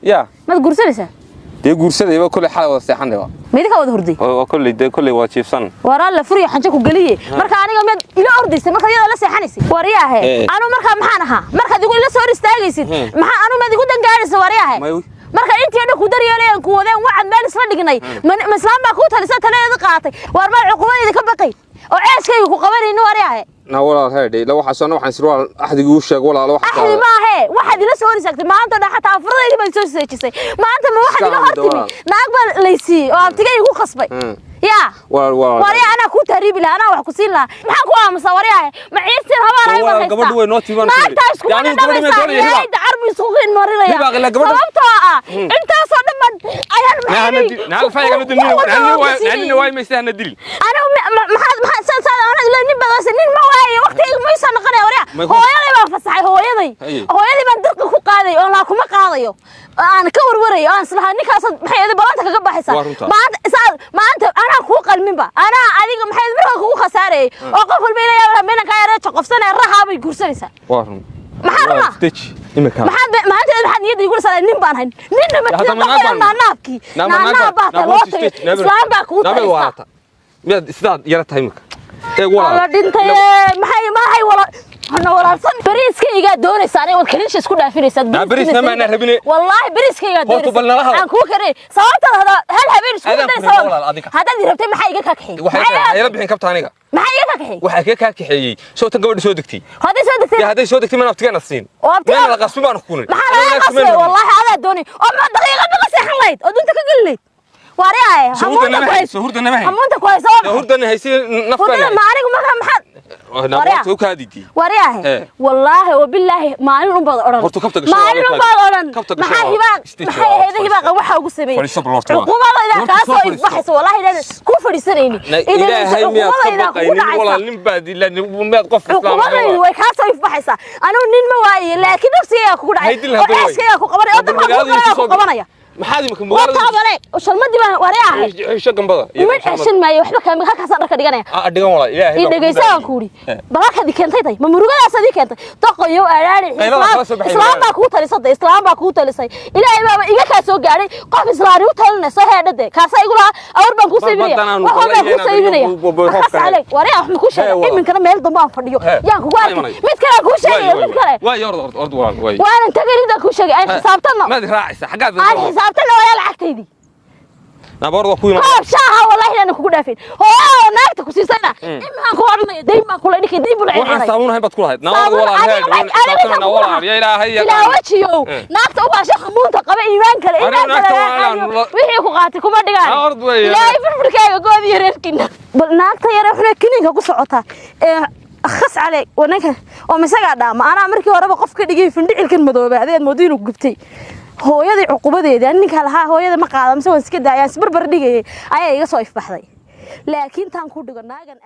Ya. Maad guursanaysaa? Dee guursadayba, kolley xalay wada seexanayba. Ma idinkaa wada hurday? Oo kolley, dee kolley waa jiifsan. Waraa la furiyo xanjo ku geliye. Marka aniga miyaad ila ordaysay markaad iyadoo la seexanaysay? Waryaahe, anu markaa maxaan ahaa markaad igu ila soo hor istaagaysid? Maxaa anu maad igu dangaaraysa, waryaahe? May. Marka intii dhan ku daryeelayaan, ku wadeen, wacad meel isla dhignay, ma islaam baa kuu talisa, taladeeda qaatay? Waar maa cuqubadeeda ka baqay oo ceeskayga ku qabanaynin, waryaahe? Na walaal, heedhay la waxaas ana waxaan sir walaal axdigii u sheeg, walaal waxa. Axdi maahe, waxaad ila soo hor istaagtay maanta dhan, xataa afuradaydii baad soo seejisay maanta. Ma waxaad iga Iska hor timi walaal. Naag baa laysiiyey oo abtiga igu khasbay. Yaa. Walaal, walaal. Waryaa, anaa kuu tahriibi lahaa, anaa wax ku siin lahaa. Maxaan ku aamusaa, waryaahe? Ma ciirtiin habaan Walaal, ay gabadhu way noo timi baan ku yidhi. Naagtaa isku Dee anigu gabadhi may dhamaysaa. doonaya, Ilaahay Hibaaq. dacar buu isku marinaya. Hibaaq, ilaa gabadha- Sababtoo ah intaasoo dhan baan ayaan Nahana dilin. Anigu maxaad saa anad ila nin badan nin ma waayo, waqtigayga ma isoo noqonaya, waryaa. Hooyaday baan fasaxay, hooyaday. Hooyaday baan dirqi ku qaaday oo laa kuma qaadayo, aan ka warwarayo, aan islahaa ninkaasaad maxay ahayd balanta kaga baxaysaa. Waa runtaa. Maanta saa maanta anaa kuu qalminba, anaa adiga maxay ahayd markaa kugu khasaarayay oo qof walba ila yaab minankaa yaree joqofsanaya rahaa bay guursanaysaa. Waa run. Maxaa Walaal, runa? deji imika. Maxaad maanta maxaad niyadda igu dhisaa? Nin baan hayn, ninna ma Ya, hadda tida ma naag baan- naanaabkii Naa- ma naag naanaab baa baan- tahay naa loo horta tagay stage- naa- islaam baa kuu naa bay talisa. walaata. Miyaad sidaad yara tahay imika? Eeg walaal. Wala dhintay, maxay maxay wala hana walaalsan bariiskaygaa doonaysaa aniga, waad kaliisha isku dhaafinaysaa. Naa bariisna ma anaa rabine. Wallaahi bariiskaygaa Horta bal nala hadal. Aan kuu karin sababta hada hal habeen isku Adaan ku daraysaa. rabaa walaal adiga. Haddaad i rabtay, maxaa iga kaa kaxeeyey? Waxay tahay hayla bixin kabta aniga. Maxaa iga kaa kaxeeyey? Waxaa kaga kaa kaxeeyey soo tan gabadha soo degtay. Hadday soo degtay? Dee hadday soo degtay, mana abtigaana siin. Oo abtigaa- Meena la qasbin baan ku kunin. Maxaa laga qasbay? Wallaahi adaa doonay oo ma daqiiqada la seexan lahayd oo dunta ka geli lahayd, waariyaaye. Soo hurda nama hayn, soo hurda nama hayn. Hamuunta ku hayso waa Dee maxay? hurdana haysay naf baan Hurdada ma anigu markaa maxaad Naa Waryaa. horta u kaadidii. Waryaahe. Wallaahi wabilaahi maalin unbaad odhan, Horta kabta gasho, maalin waa unbaad odhan. kabta gasho, Maxaa waa. Hibaaq Stitch, maxay waa, ahayd? fadhiiso. Hibaaqa waxaa ugu sameeyey Fadhiiso bal horta, waa. cuqubadaydaa Horta kaa soo soo fadhiiso. ifbaxaysa. Wallaahi inaadan ku fadhiisanayni. Na ilaahay miyaad ka baqaynin walaal? Nin baad ilaa miyaad qof islaam ahayn, Cuqubadaydu walaal? way kaa soo ifbaxaysaa. Anigu nin ma waaye, laakiin nafsigaygaa kugu dhacay Hay dilin oo haddaba way. ceeskaygaa ku qabanaya oo Hadda dabka ku magaalada qabanaya soo ku qabanaya. Maxaad imika Waa magaalada taabale shalmadii baan, waryaahe. Xisho gambada. Ma ceshan maayo waxba kaami, halkaasaan dharka dhiganaya. Ah, dhigan walaal, ilaahay I baa kugu dhegaysa, waan dhaariyey. ku uri balhalkaad i keentay tay, ma murugadaas adii keentay doqoyo aadhaari? Qaylada kala soo baxay Islaam magaalada. baa kuu talisay de, islaam baa kuu talisay. Ilaahay baaba iga kaa soo gaadhay qof islaani u talinayso heedhade kaasaa igu lahaa awr baan kuu saybinaya, Badan aanu wax walbaan qalay kuu saybinaya. roobka. Akhas calayk, waryaa, wax ma kuu sheegay? Walaal. Iminkana meel dambe aan fadhiyo yaan kugu Waa arkay. imanay. Mid kale aan kuu sheegaya, mid kale. Waay, ord ord ord walaal, waay. Waanan tagay, intaan kuu sheegay aan xisaabtano. Maad raacaysaa xaggaad? Aan xisaabtano, waryaa, lacagtaydii. Naboor waa ku imanaya. Koob shaaha wallahi inaan kugu dhaafin hooyada naagta ku siisayna iminkaan ku odhanaya dayn baan kula dhinkay, dayn buu la Waxaan ciyaaraya. saabuun ahayn baad ku lahayd. Na ord walaal, heed waan xisaabtana walaal, ya ilaahay Ilaa yaqaan. wajiyow naagta u baasha xamuunta qaba iimaan kale Anigu iimaan naagta kale waa inaan wixii ku qaatay kuma dhigaan. Aa, ord weeye. Ilaahay furfurkaaga goodi iyo reerkiina. Bal naagta yare xune kiniinka ku socota ee khas caleeg wananka oo misagaa dhaama. Anaa markii horeba qof ka dhigay findhicilkan madooba adeed moodo inuu gubtay hooyadii cuqubadeedii. Ani ninkaa lahaa hooyada ma qaada mise waan iska daayaan isbarbar dhigayay ayaa iga soo ifbaxday, laakiin taan ku dhigo naagan.